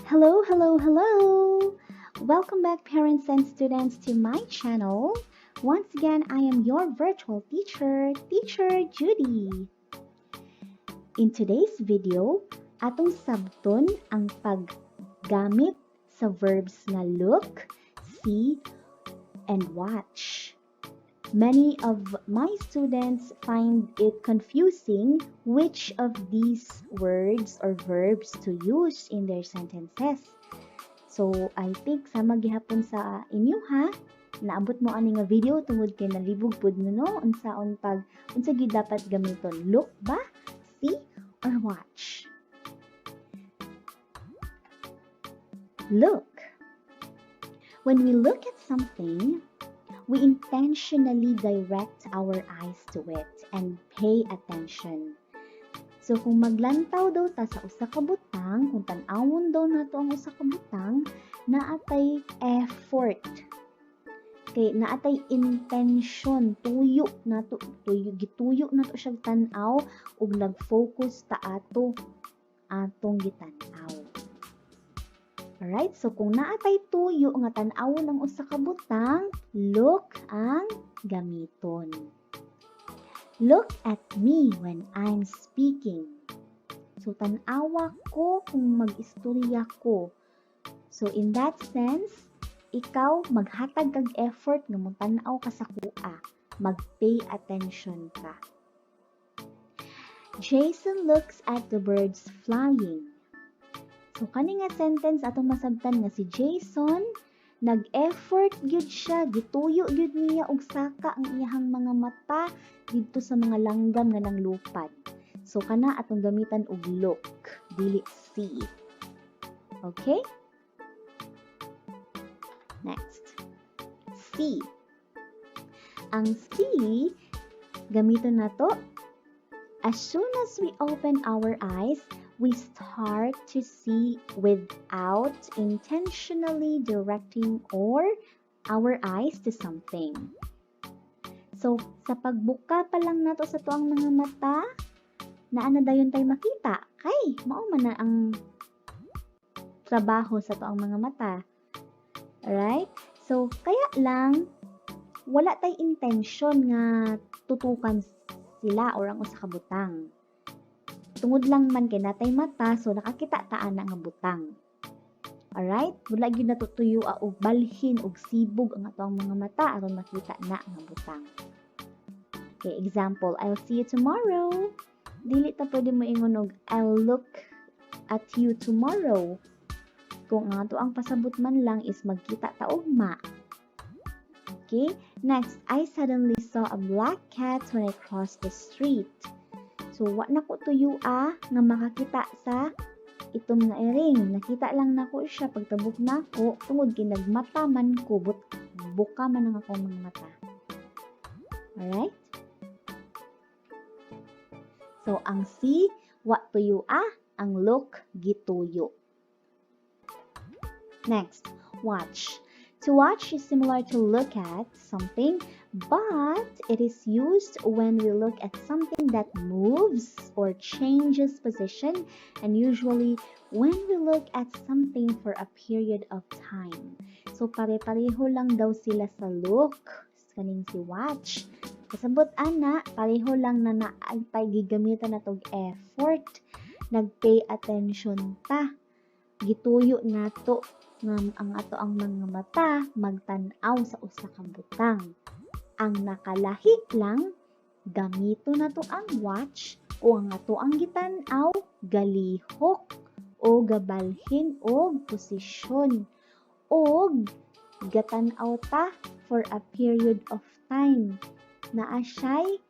Hello, hello, hello! Welcome back, parents and students, to my channel. Once again, I am your virtual teacher, Teacher Judy. In today's video, atong sabton ang paggamit sa verbs nga look, see, and watch. Many of my students find it confusing which of these words or verbs to use in their sentences. So, I think sama gihapon sa inyo ha, naabot mo ani nga video tungod kay nalibog pud mo, no, unsaon pag unsa gyud dapat gamiton, look ba, see, or watch? Look. When we look at something, we intentionally direct our eyes to it and pay attention. So kung maglantaw daw ta sa usa ka butang, kung tan-awon daw nato ang usa ka butang, naatay effort. Kay naatay intention, tuyo nato, tuyo gituyo nato siyang tan-aw ug nag-focus ta ato atong gitan-aw. Alright, so kung naatay tuyo nga tan-awon ang usa ka butang, look ang gamiton. Look at me when I'm speaking. So tan-awa ko kung mag-istorya ko. So in that sense, ikaw maghatag kag effort nga mo-tan-aw ka sa kuha, mag-pay attention ka. Jason looks at the birds flying. So kani nga sentence, atong masabtan nga si Jason nag-effort gyud siya, gituyo gyud niya og saka ang iyahang mga mata didto sa mga langgam nga nanglupad. So kana atong gamitan og look, dili see. Okay? Next. See. Ang see, gamiton nato as soon as we open our eyes, we start to see without intentionally directing or our eyes to something. So, sa pagbuka pa lang nato sa atuang mga mata, naa na dayon tay makita kay mao man na ang trabaho sa atuang mga mata. Alright? So, kaya lang wala tay intention nga tutukan sila or ang usa ka butang. Tungod lang man kay natay mata, so nakakita ta ana nga butang. Alright? Wala gyud nato tuyoa og balhin og sibog ang atoang mga mata aron makita na nga butang. Okay, example, "I'll see you tomorrow." Dili ta pwede moingon og "I'll look at you tomorrow" kung ang ato ang pasabot man lang is magkita ta ugma. Okay? Next, I suddenly saw a black cat when I crossed the street. So, wa na ko tuyoa nga makakita sa itom nga iring. Nakita lang nako siya pagtabok nako tungod kay nagmata man ko, but buka man ang akong mga mata. Alright? So, ang see, wa tuyoa, ang look, gituyo. Next, watch. To watch is similar to look at something, but it is used when we look at something that moves or changes position and usually when we look at something for a period of time. So pare-pareho lang daw sila sa look, kaning si watch. Kasabot ana, pareho lang na naay gigamitan na tog effort, nag-pay attention ta. Gituyo nato nga ang ato ang mga mata magtan-aw sa usa ka butang. Ang nakalahi lang, gamito nato ang watch o ang ato ang gitan-aw galihok o gabalhin og posisyon og gatan-aw ta for a period of time. Naa siya'y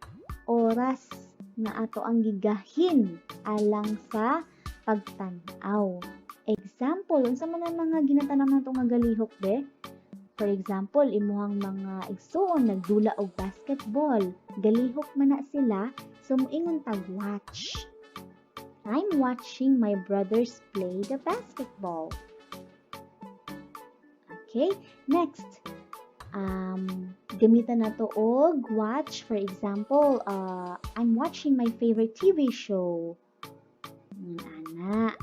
oras nga ato ang gigahin alang sa pagtan-aw. Example, unsa man ang mga ginatan-aw nato nga galihok be? For example, imuhang mga igsuon nagdula og basketball, galihok man na sila, so moingon tag watch. "I'm watching my brothers play the basketball." Okay, next. Gamitan nato og watch. For example, "I'm watching my favorite TV show." Ana.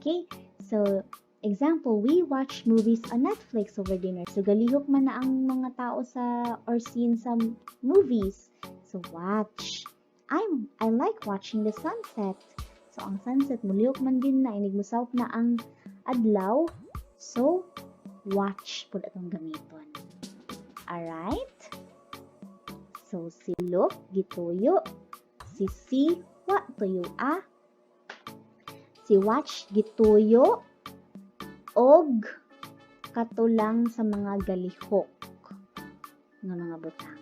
Okay, so Example, we watch movies on Netflix over dinner. So, galihok man na ang mga tao sa or scene sa movies. So, watch. I like watching the sunset. So, ang sunset, mulihok man din na, inig musawp na ang adlaw. So, watch pud atong gamiton. Alright? So, si look, gituyo. Si see, wa tuyo-a. Si watch, gituyo. Og kato lang sa mga galihok nga mga butang.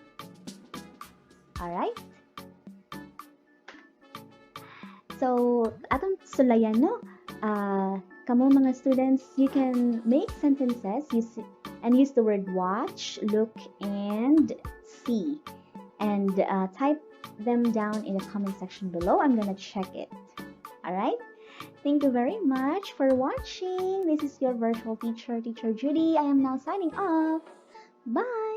Alright? So, atong sulayan, no? Kamo mga students, you can make sentences use, and use the word watch, look, and see. And type them down in the comment section below. I'm gonna check it. Alright? Thank you very much for watching. This is your virtual teacher, Teacher Judy. I am now signing off. Bye!